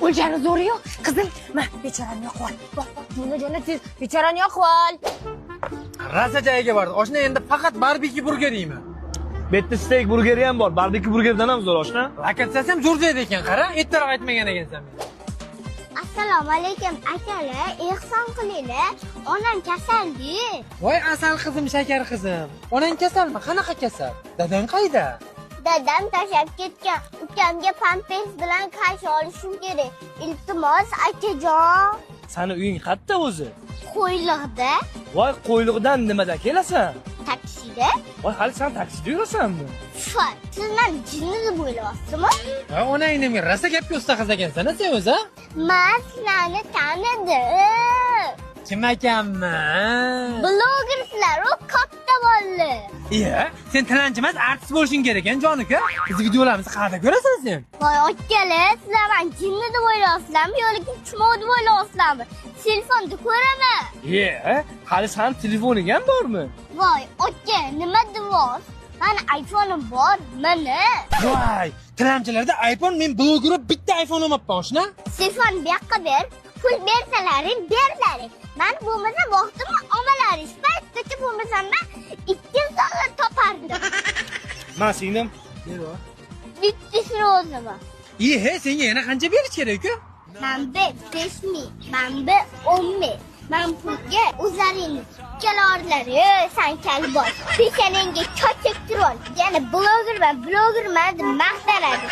O'ljani zo'ri yo'q. Qizim, ma, bechorani yoqib ol. Bor, bor, jo'na, jo'na, tez bechorani yoqib ol. Rosa joyiga bordi. Oshna, endi faqat barbekyu burger yeyman. Bu yerda steak burgeri ham bor. Barbekyu burgerdan ham zo'r, oshna. Lokatsiyasi ham zo'r joyda ekan, qara, ertaroq aytmagan ekansan menga. Assalomu alaykum, akalar, ehson qilinglar. Onam kasaldi. Voy asal qizim, shakar qizim. Onang kasalmi? Qanaqa kasal? Dadang qayda? Dadam tashlab ketgan. Ukamga pampers bilan kasha olishim kerak. Iltimos, akajon. Sani uying qayerda o'zi? Qo'yliqda. Voy, Qo'yliqdan nimada kelasan? Taksida. Voy, hali sen taksida yurasanmi? Fa, siz meni jinni deb o'ylayapsizmi? Ha, onang nima rosa gapga usta qiz ekansan, a sen o'zi? Man sizlarni tanidim. Kim ekanman? Blogerslar, u katta bolalar. Iya, sen tilanchi emas, artist bo'lishing kerak ekan, jon uka. Biz videolarimizni qayerda ko'rasan sen? Voy akalar, sizlar meni jinni deb o'ylayapsizlarmi yoki chumoq deb o'ylayapsizlarmi? Telefonda ko'raman. Iye, hali sani telefoning ham bormi? Voy aka, nima deyapsiz? Mani iPhone'im bor, mana. Voy, tilamchilarda iPhone, men bloger bitta iPhone olmabman, oshna. Telefon bu yoqqa ber, pul bersalaring, berlaring. Man bo'lmasa vaqtimni olmalaring. Shu paytgacha bo'lmasam man 2 soat topardim. Ma, singlim. Bittasini o'zima. Iye, senga yana qancha berish kerak uka? Man bu 5 ming, man bu 10 ming. Man pulga o'zlaringni ikkalorlari, san kalboy. Peshonangga cho'chaktirib ol. Yana blogerman, blogerman deb maqtanadi.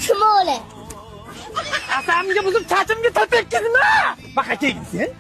Chumo'li. Asamga buzib, chachimga tatekkizma. Baqa kelgin sen.